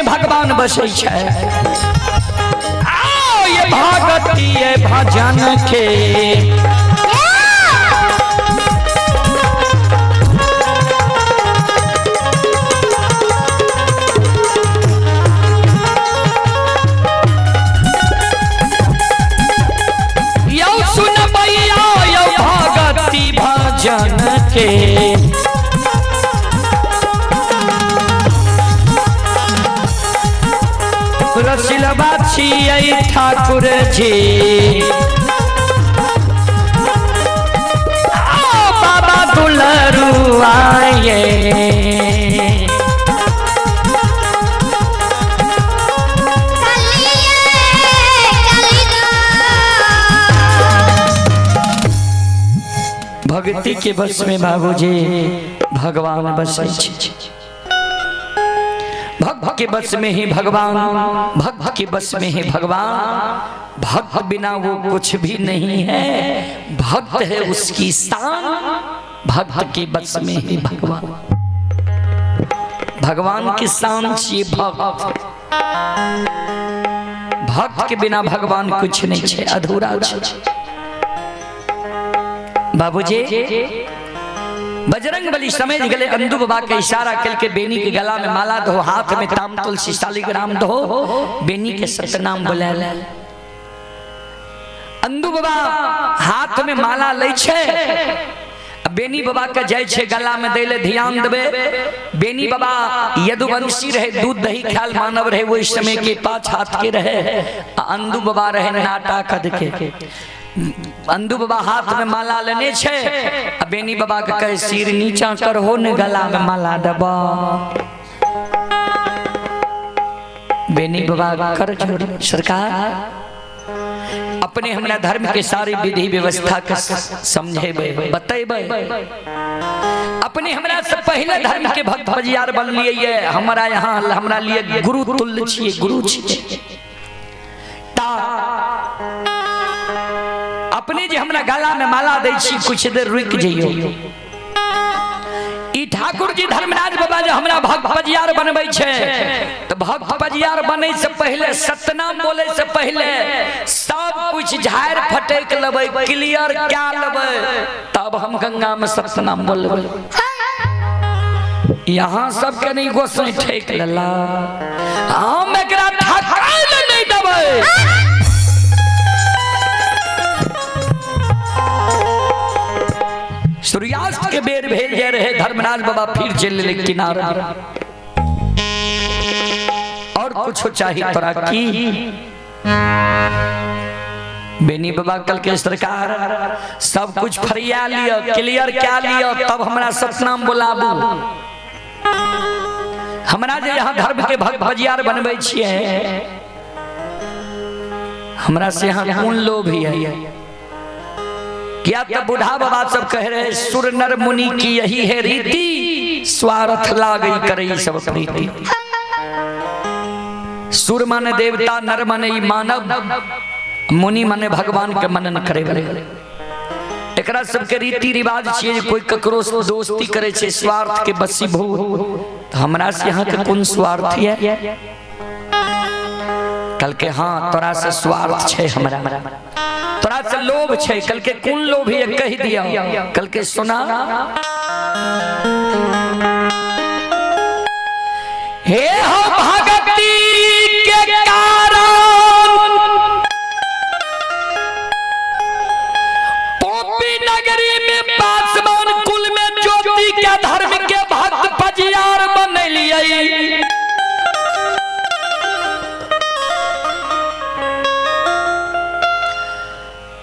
में भगवान बसै छै। आओ ये भगती ये भजन के यौ सुनबैया यौ भगती भजन के। रसिलबा छियै ठाकुर जी, आओ बाबा दुलरू आए। भक्ति के बस में बाबूजी भगवान बसै छै। भक्त के बस में ही भगवान, भक्त के बस में ही भगवान। भक्त बिना वो कुछ भी नहीं है, भक्त है उसकी शान, भक्त के बस में ही भगवान। भगवान की शान छियै भक्त। भक्त के बिना भगवान कुछ नहीं छै, अधूरा छै। बाबूजी बजरंग बली समझ गए, अंदू बाबा के इशारा करके बेनी के गला में माला दो, हाथ में ताम तुलसी शालिग्राम दो, बेनी के सतनाम बोले। अंदू बाबा हाथ में माला लै छै, बेनी बाबा के जाय छै गला में दैले। ध्यान देबे, बेनी बाबा यदुवंशी रहे, दूध दही ख्याल मानव रहे, वो इस समय के पांच हाथ के रहे। आ अंदू बाबा रहे नाटा कद के। अंदू बाबा हाथ में माला लेने छै, आ बेनी बाबा के कहे सिर नीचा करहो ने, गला में माला देबा। बेनी बाबा कर जोड़, सरकार अपने हमरा धर्म के सारी विधि व्यवस्था के समझेबै बतेबै। अपने हमरा से पहले धर्म के भक्त बजियार बनलिए ये, हमरा यहाँ हमरा लिए गुरु तुल्य छियै, गुरु छियै। ता अपने जे हमरा गला में माला दै छी, कुछ देर रुक जइयो। ई ठाकुर जी धर्मराज बाबा जे हमरा भक्त बजियार बनबै छै, तऽ भक्त बजियार बनै से पहले, सतनाम बोले से पहले सब कुछ झाड़ फटक लेबै, क्लियर क्या लेबै, तब हम गंगा में सतनाम बोलबै। यहाँ सबके नहीं गोसाई ठेक लेला, हम एकरा ठकाय ले नहीं देबै। सूर्यास्त के बेर भेल जाय रहे, धर्मराज बाबा फिर चलि गेलै किनारा। और कुछ चाही तोरा की? बेनी बाबा कल के सरकार सब कुछ फरिया लियो, क्लियर क्या लियो, तब हमरा सतनाम बोलाबू। हमरा जे यहाँ धर्म के भक्त बजियार बनबै छियै, हमरा से यहाँ कोन लोभ है? क्या तो बूढ़ा बाबा सब कह रहे, सुर नर मुनि की यही है रीति, स्वार्थ लागई करई सब प्रीति। सुर माने देवता, नर माने ई मानव, मुनि माने भगवान के मनन करे वाले। एकरा सबके रीति रिवाज छियै जे कोई ककरो से दोस्ती करे छै स्वार्थ के बसीभूत। तो हमरा से यहाँ के कोन स्वार्थ है? कल के हाँ तोरा से स्वार्थ छै, हमरा तोरा से लोभ छै। कल के कोन लोभ है कहि दिया। कल के सुना, हे हो भगती के कारण पोपी नगरी में पासवान कुल में ज्योति के धर्म के भक्त पजियार बनलियै।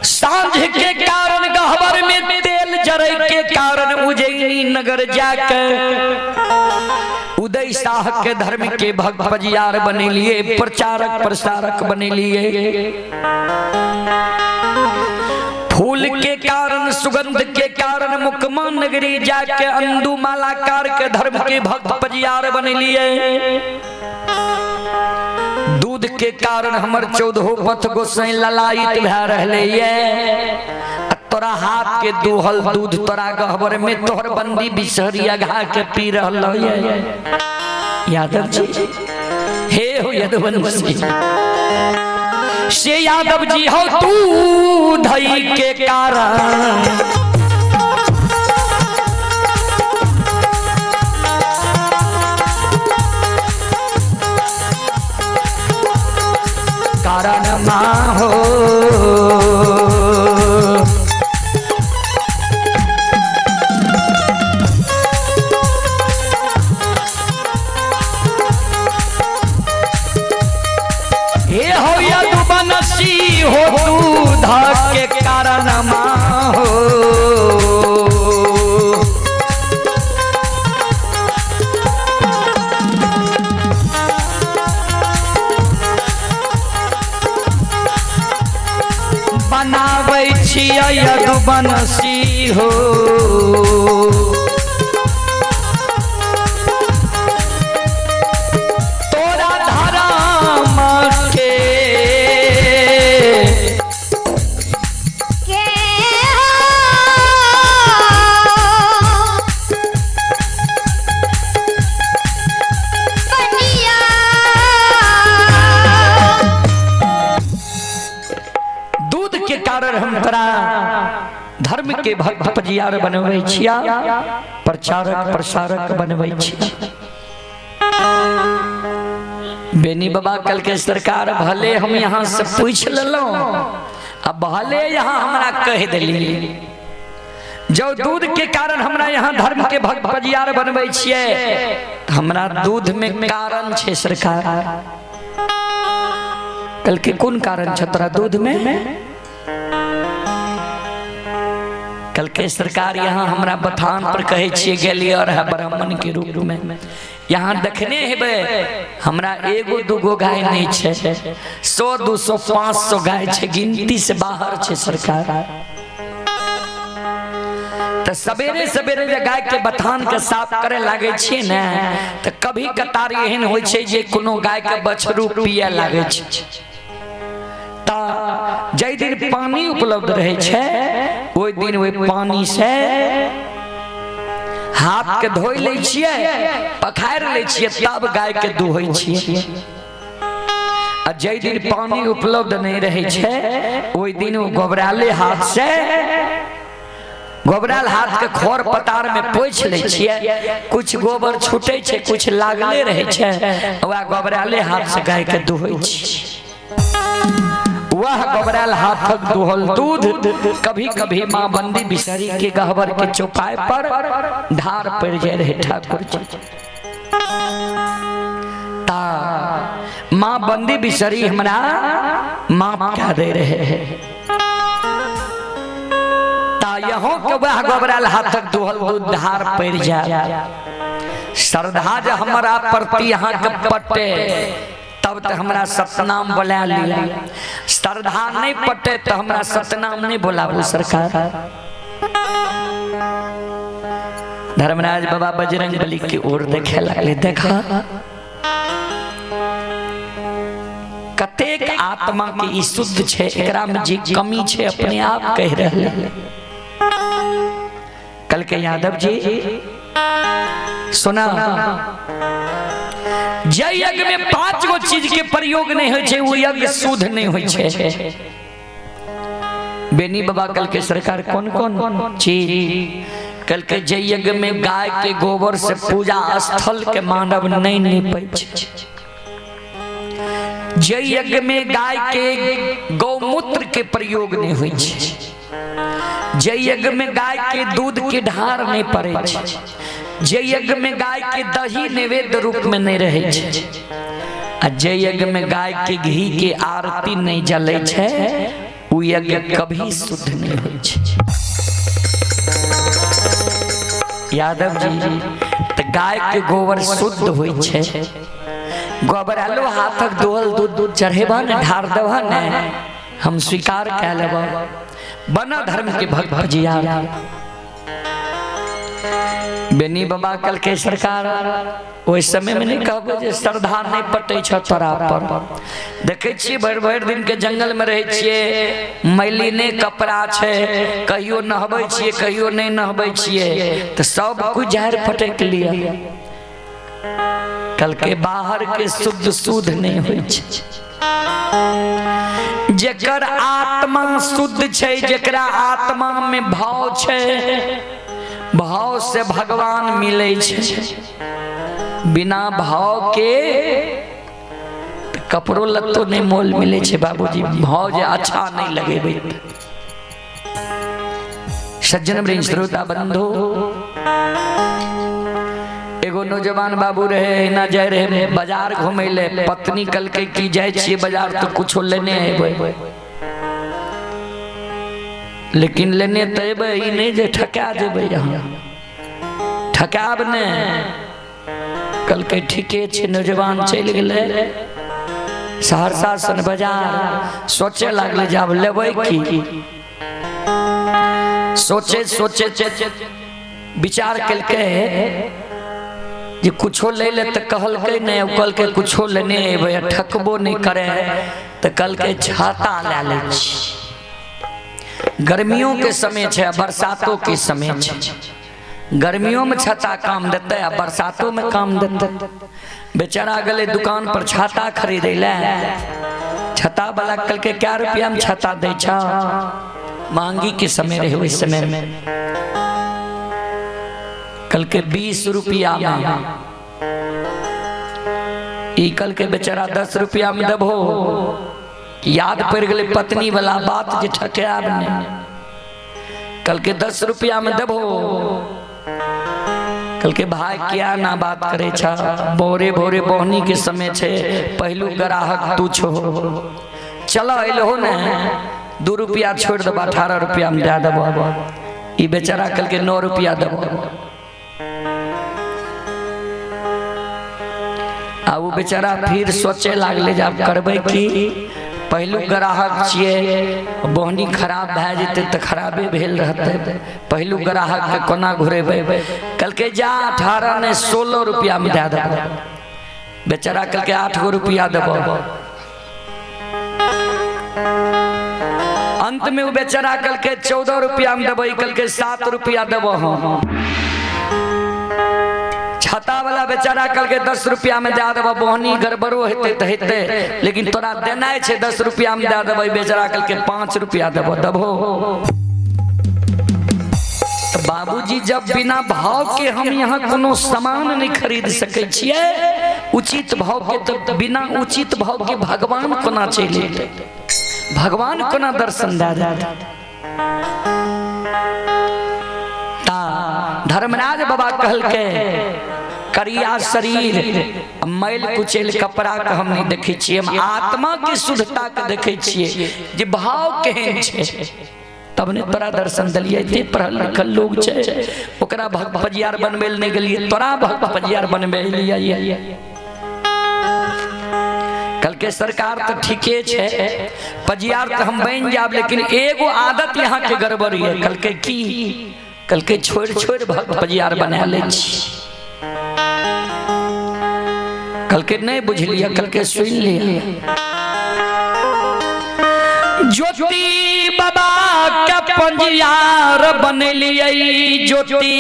साँझ के कारण गहबर में तेल जरे के कारण उज्जैनी नगर जाके उदय शाह के धर्म के भक्त पजियार बनेलिए, प्रचारक प्रसारक बनेलिए। फूल के कारण सुगंध के कारण मुकमा नगरी जाके अंदू मालाकार के धर्म के भक्त पजियार बनेलिए। दूध के कारण हमर चौदहो पथ गोसाई ललायित भए रहले ये, तोरा हाथ के दूहल दूध तोरा गहबर में तोहर बंदी बिसहरिया घा के पी रहल ये। यादव जी हे हो यदुवंशी से यादव जी हो दूध के कारण। कारण माँ हो हे हो यदुवंशी हो दूध के कारण माँ हो। बनाबै छियै यदुवंशी हो। तोरा धर्म के दूध के कारण हम तोरा धर्म के भक्त पजियार बनबै छिया, प्रचारक प्रसारक बनबै छिया। बेनी बाबा कल के सरकार भले हम यहाँ से पूछ लेलहुँ, अब भले यहाँ हमरा कह दिली जो दूध के कारण हमरा यहाँ धर्म के भक्त पजियार बनबै छियै, हमरा दूध में कारण छै सरकार। कल के कोन कारण छै तोरा दूध में? कल के सरकार यहाँ हमरा बथान पर कहै छियै गेलियै और है ब्राह्मण के रूप में, यहाँ देखने हेबै हमरा एगो दूगो गाय नहीं छै, 100 200 500 गाय छै, गिनती से बाहर छै सरकार। तो सवेरे सवेरे जे गाय के बथान के साफ करे लागे छियै ने, तो कभी कतार एहन होइ छै जे कोनो गाय के बछरू पिए लागे छै। जाहि दिन पानी उपलब्ध रहे छै ओहि दिन ओहि पानी से हाथ के धोइ लै छियै, पखारि लै छियै, तब गाय के दुहै छियै। आ जाहि दिन पानी उपलब्ध नहीं रहे छै ओहि दिन ओ गोबराले हाथ से गोबराल हाथ के खर पतार में पोछि लै छियै, कुछ गोबर छूटे छै कुछ लागले रहे छै, वएह गोबराले हाथ से गाय के दुहै छियै। वह गोबराल हाथक दुहल दूध कभी कभी माँ बंदी बिसरी के गहबर के चौपाई पर धार पड़ जाए रहे ठाकुर जी। ता माँ बंदी बिसरी हमरा माफ क्या दे रहे है। ता यहों के वह गोबराल हाथक दुहल दूध धार पड़ जाए। श्रद्धा जे हमरा प्रति यहाँ के पटे तब तो हमरा सतनाम बोला लिया, श्रद्धा नहीं पटे तो हमरा सतनाम नहीं बोलाबू सरकार। धर्मराज बाबा बजरंग बली की ओर देखे लगले, देखा कतेक आत्मा के ई शुद्ध छै, एकरा में जे कमी छै अपने आप कह रहले। कल के यादव जी सुना, जय यज्ञ में 5 गो चीज के प्रयोग नहीं होइ छै वो यज्ञ शुद्ध नहीं होइ छै। बेनी बाबा कल के सरकार कौन कौन चीज? कल के जय यज्ञ में गाय के गोबर से पूजा स्थल के मानव नहीं नीपै छै। जय यज्ञ में गाय के गौमूत्र के प्रयोग नहीं होइ छै। जय यज्ञ में गाय के दूध के ढार नहीं पड़ै छै। जय यज्ञ में गाय के दही नैवेद्य रूप में नहीं रहे छै। आ जय यज्ञ में गाय के घी के आरती नहीं जले छै, उ यज्ञ कभी शुद्ध नहीं होइ छै। यादव जी तो गाय के गोबर शुद्ध होइ छै। गोबरालो हाथक दोहल दूध दूध चढ़ेबा ने, ढार देबा ने, हम स्वीकार कए लेबा, बना धर्म के भक्त भजिया। बेनी बाबा कल के सरकार ओहि समय में नहीं कहबो जे श्रद्धा नहीं पटै छ तोरा पर। देखै छियै भरि भरि दिन के जंगल में रहै छियै, मैलिने कपड़ा छै, कहियो नहबै छियै कहियो नहीं नहबै छियै, तऽ सब कुछ झाड़ि फटकि लिअ। कल के बाहर के शुद्ध शुद्ध नहीं होइ छै। जेकर आत्मा शुद्ध छै, जेकरा आत्मा में भाव छै, भाव से भगवान मिलै छै। बिना भाव के कपड़ो लत्तो नहीं मोल मिले छै बाबूजी, भाव जे अच्छा नहीं लगेबै। सज्जन वृंद श्रोता बंधु, एगो नौजवान बाबू रहे, एना जाय रहे बाजार घूमे ले। पत्नी कहलकै कि जाय छियै बाजार तो कुछो लेने अयबै, लेकिन लेने तऽ अयबै ई नहि जे ठका जेबै, यहाँ ठकाब ने। कहलकै ठीके छै। नौजवान चलि गेलै सहरसा सन बाजार, सोचे लागलै जे आब लेबै की। सोचे सोचे विचार केलकै जे कुछो लै ले तऽ कहलकै नहि, कहलकै कुछो लेने अयबै, ठकबो नहि करे, तऽ कहलकै छाता लए लै छी। गर्मियों के समय छै, बरसातो के समय छै। गर्मियों में छाता काम देतै आ बरसातो में काम देतै। बेचारा गेलै दुकान पर छाता खरीदै ले। छाता वाला कहलकै क्या रुपया में छाता दै छ? महंगी के समय रहे ओहि समय में। कहलकै 20 रुपया में। ई कहलकै बेचारा 10 रुपया में देबहो। याद पड़ि गेलै पत्नी वाला बात जे ठकायब नहि। कहलकै 10 रुपया में देबहो। कहलकै भाई क्या ना बात करे छ, भोरे भोरे बोहनी के समय छै, पहलू ग्राहक तू छो, चलो अयलहो ने, 2 रुपया छोड़ देबो, 18 रुपया में दए देबो। ई बेचारा कहलकै 9 रुपया देबो। आ वो बेचारा फिर सोचे लागले जे आब करबै की, पहलू ग्राहक छियै, बोहनी खराब भए जेतै तऽ खराबे भेल रहतै, पहलू ग्राहक के कोना घुरेबै। कहलकै जा 18 नहि 16 रुपया में दए देबो। बेचारा कहलकै 8 गो रुपया देबो। अंत में वो बेचारा कहलकै 14 रुपया में देबै। कहलकै 7 रुपया देबो हम। छाता वाला बेचारा कहलकै 10 रुपया में दए देबो, बोहनी गड़बड़ो हेतै तऽ हेतै, लेकिन तोरा देनाइ छै 10 रुपया में दए देबै। बेचारा कहलकै 5 रुपया देबो, देबहो। तऽ बाबूजी जब बिना भाव के हम यहाँ कोनो सामान नहीं खरीद सकै छियै उचित भाव के, तऽ बिना उचित भाव के भगवान कोना चलि एतै, भगवान कोना दर्शन दए देतै। ता धर्मराज बाबा कहलकै करिया शरीर मैल कुचैल कपड़ा के हम नहीं देखै छियै, हम आत्मा के शुद्धता के देखै छियै जे भाव केहन छै, तब ने तोरा दर्शन देलियै। एते पढ़ल लिखल लोग छै, ओकरा भक्त पजियार बनबै लए नहि गेलियै, तोरा भक्त पजियार बनबै एलियै। कहलकै सरकार तऽ ठीके छै, पजियार तऽ हम बनि जायब, लेकिन एगो आदत यहाँ के गड़बड़ यऽ। कहलकै की? कहलकै छोड़ि छोड़ि भक्त पजियार बना लै छी। कहलकै नहि बुझलियै? कहलकै सुनि लिअ। ज्योति बाबा के पंजियार बनेलियै, ज्योति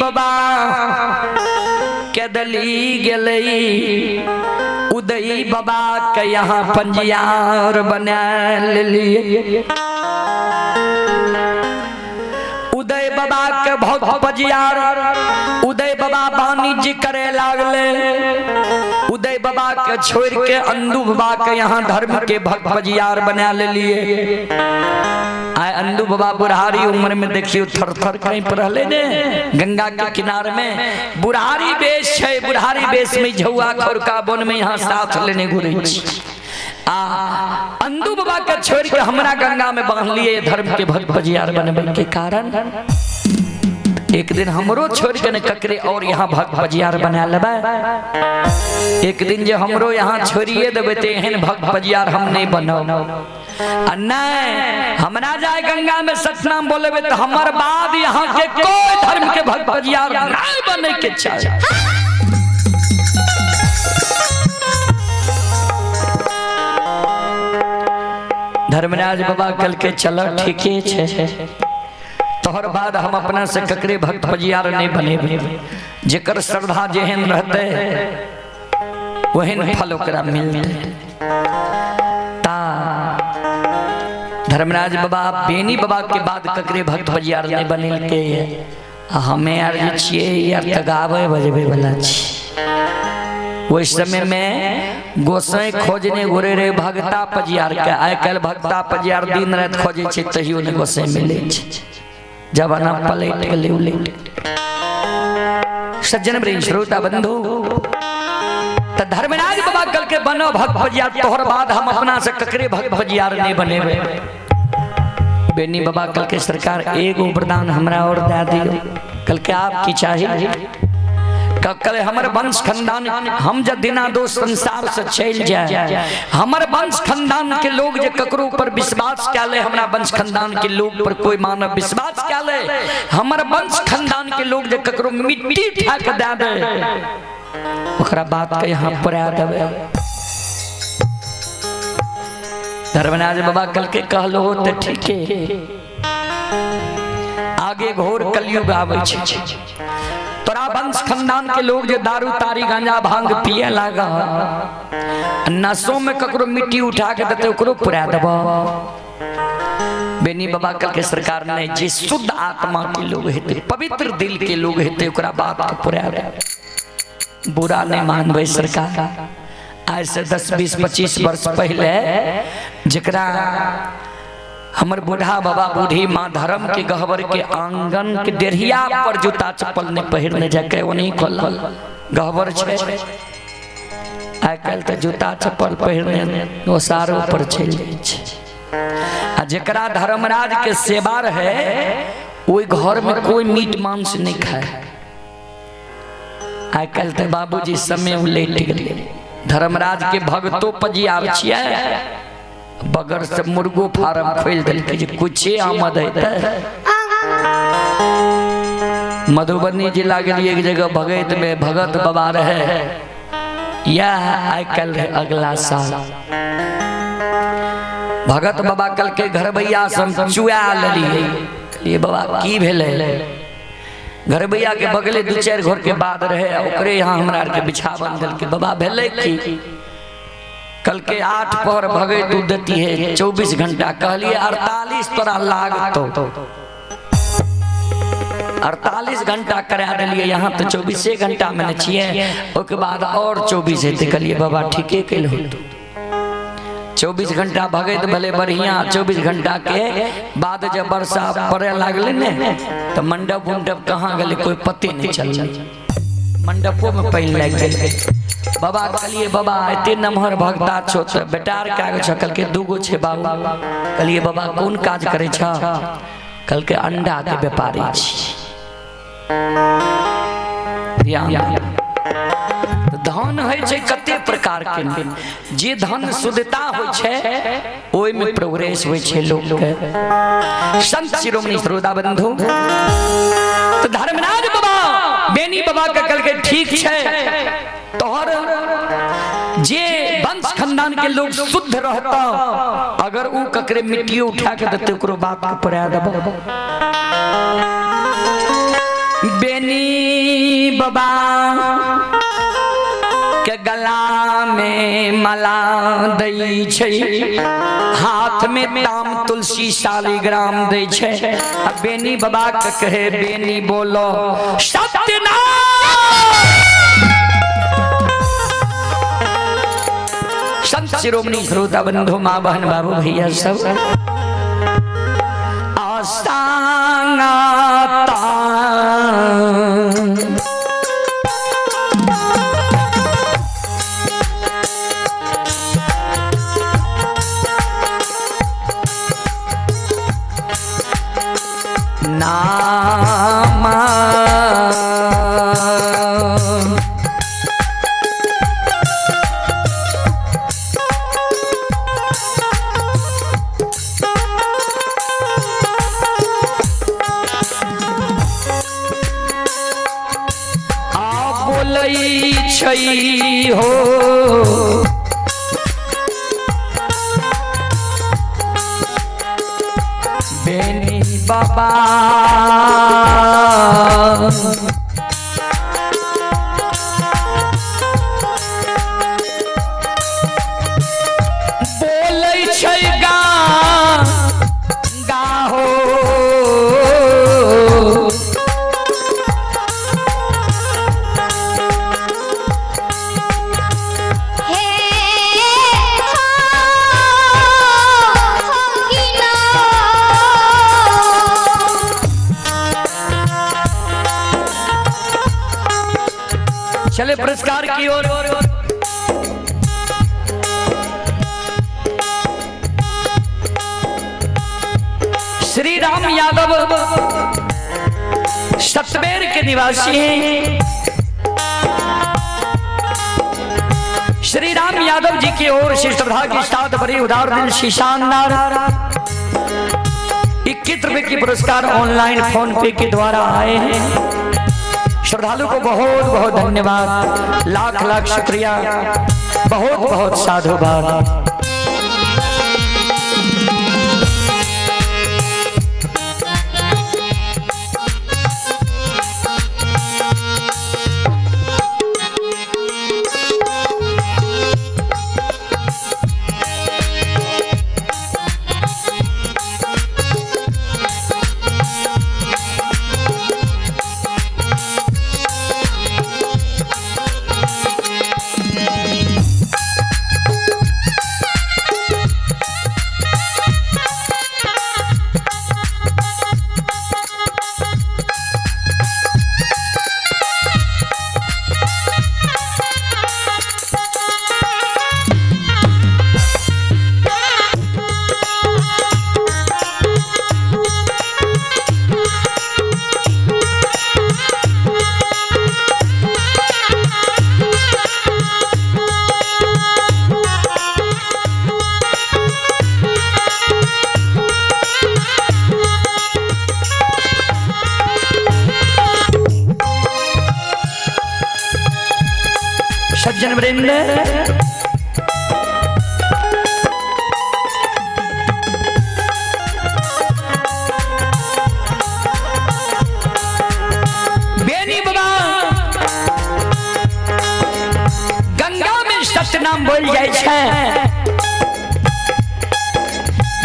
बाबा के दली गेलै, उदय बाबा के यहाँ पंजियार बना लेलियै। उदय बाबा के भक्त पजियार, उदय बाबा वाणिज्य करे लागले। उदय बाबा के छोड़ के अंदू बाबा के यहाँ धर्म के भक्त पजियार बना लेलिए। आय अंदू बाबा बुढ़ारी उम्र में देखियो थर थर काँपि रहले ने गंगा के किनार में। बुढ़ारी बेस छै, बुढ़ारी बेस में झौआ खौरका वन में यहाँ साथ लेने घुरै छी। आ अंदू बाबा के छोड़ के हमरा गंगा में बांधलिए धर्म के भक्त पजियार बनबे के कारण। एक दिन हमरो छोड़ के ने ककरे और यहाँ भक्त पजियार बना लेबै। एक दिन जे हमरो यहाँ छोड़िए देबै तऽ एहन भक्त पजियार हम नहीं बनब। आ नहीं हमरा जाय गंगा में सतनाम बोलेबै तऽ हमर बाद यहाँ के कोई धर्म के भक्त पजियार नहीं बने के चाही। धर्मराज बाबा कहलकै चलो ठीके छै, तो तोहर बाद हम अपना से ककरे भक्त पजियार नहीं बनेबे। जेकर श्रद्धा जेहन रहते ओहन फल ओकरा मिलते। ता धर्मराज बाबा बेनी बाबा के बाद ककरे भक्त पजियार नहीं बनेलके। आ हमें यार जे छियै यार त गाबै बजबै वाला छी। ओहि समय में गोसाई खोजने घुरे रहे भगता पजियार के। आइ काल्हि भगता पजियार दिन राति खोजे छै तहियो नहि गोसाई मिलै छै। जमाना पलटि गेलै उलटि। सज्जन वृंद श्रोता बंधु, त धर्मराज बाबा कल के बनो भक्त पजियार, तोहर बाद हम अपना से ककरे भक्त पजियार नहीं बनेबे। बेनी बाबा कल के सरकार एगो वरदान हमरा और दे दियो। कल के आप की चाहिए? कल हमर वंश खानदान हम जब दिना दो संसार से चल जाए, हमर वंश खानदान के लोग जे ककरो पर विश्वास क्या ले, हमरा वंश खानदान के लोग पर कोई मानव विश्वास क्या ले, हमर वंश खानदान के लोग जे ककरो मिट्टी उठा के दे दे ओकरा बात के यहाँ पर आ देवे। धर्मराज बाबा कल के कहलो तो ठीक है। आगे घोर कलयुग आवे छै, तोरा वंश खानदान के लोग जे दारू तारी गांजा भांग पिए लागा, नसों में ककरो मिट्टी उठा के देते ओकरो पुरा देब। बेनी बाबा कल के सरकार ने जे शुद्ध आत्मा के लोग हेते, पवित्र दिल के लोग हेते ओकरा बात के पुरा देब। बुरा नहीं मानबै सरकार। आज से 10 20 25 वर्ष पहले जकरा हमर बूढ़ा बाबा बूढ़ी माँ धर्म के गहबर के आंगन के डेढ़िया पर जूता चप्पल नहीं पहिरने जाके ओनही खोलल गहबर छै। आइ काल्हि तऽ जूता चप्पल पहिरने ओसारो पर चलि जाइ छै। आ जकरा धर्मराज के सेवा रहे ओहि घर में कोई मीट मांस नहीं खाए। आइ काल्हि तऽ बाबूजी समय उलटि गेलै। धर्मराज के भगतो पजियार छियै, बगर से मुर्गो फार्म खोलि देलकै जे कुछे आमद हेतै। मधुबनी जिला गेलियै एक जगह भगत में भगत बाबा रहे, यह आइ काल्हि रहे अगला साल। भगत बाबा कल के घरबैया से हम चुआ लेलियै। कहलियै बाबा की भेलै? घरबैया के बगले 2-4 घर के बाद रहे, ओकरे यहाँ हमरा आरके बिछावन देलकै। बाबा भेलै की? कल के 8 पहर भगे दूध देती है 24 घंटा। कहलिए 48 तोरा लागतो, 48 घंटा करा दिलिए। यहाँ तो 24 घंटा में ने छियै, ओके बाद और 24 हेतै। कहलिए बाबा ठीके कलहो, 24 घंटा भगैत भले बढ़िया, 24 घंटा के बाद जब वर्षा पड़े लागलै ने तो मंडप उंडप कहाँ गेलै कोई पते नहीं चललै, मंडपो में पानि लागि गेलै। बाबा कहलिए बाबा एते नमहर भगता छो तऽ बेटा आर कए गो छौ? कहलकै 2 गो छै बाबू। कहलिए बाबा कोन काज करै छ? कहलकै अंडा के व्यापारी छी। ध्यान, धन होइ छै कते प्रकार के, जे धन शुद्धता होइ छै ओहिमे प्रोग्रेस होइ छै लोक के। संत शिरोमणि श्रोता बंधु, तो धर्मराज बाबा बेनी बाबा के कहलकै ठीक छै, तोहर जे वंश खानदान के लोग शुद्ध रहता, अगर ऊ ककरे मिट्टी उठा के देते ओकरो बाप के पड़ा देब। बेनी बाबा के गला में माला दै छै, हाथ में ताम तुलसी शालिग्राम दै छै। आ बेनी बाबा के कहे बेनी बोलो सत्यनाम। संत शिरोमणि श्रोता बंधु माँ बहन बाबू भैया सब, आसांगाता नामा छै हो बेनी बाबा। बोलै छै गा गाहो। हे हो होगिना। चले पुरस्कार की ओर। श्री राम यादव सतबेर के निवासी हैं। श्री राम यादव जी की ओर से श्रद्धा के साथ बड़ी उदार दिल से शानदार 21 रुपए की पुरस्कार ऑनलाइन फोन पे के द्वारा आए हैं। श्रद्धालु को बहुत बहुत धन्यवाद, लाख लाख शुक्रिया, बहुत बहुत साधुवाद। सज्जन वृंद, बेनी बाबा गंगा में सत्यनाम बोल जाए छै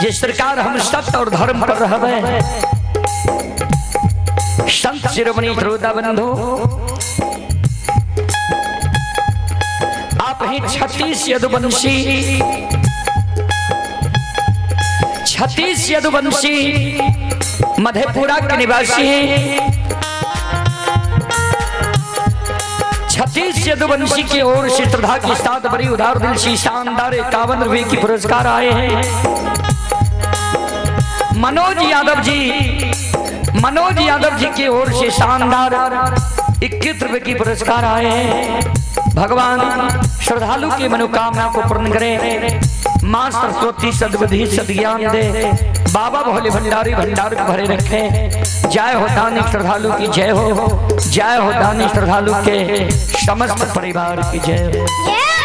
जे सरकार हम सत्य और धर्म पर रहबे। संत शिरोमणि श्रोता बंधु, आप ही 36 यदुवंशी, 36 यदुवंशी मधेपुरा के निवासी हैं। 36 यदुवंशी की ओर से श्रद्धा के साथ बड़ी उदार दिल से शानदार 51 रुपए की पुरस्कार आए हैं। मनोज यादव जी, मनोज यादव जी की ओर से शानदार 21 रुपए की पुरस्कार आए हैं। भगवान श्रद्धालु की मनोकामना को पूर्ण करे, मां सरस्वती सद्बुद्धि सद्ज्ञान दे, बाबा भोले भंडारी भंडार को भरे रखे। जय हो दानी श्रद्धालु की जय हो, जय हो दानी श्रद्धालु के समस्त परिवार की जय हो। ये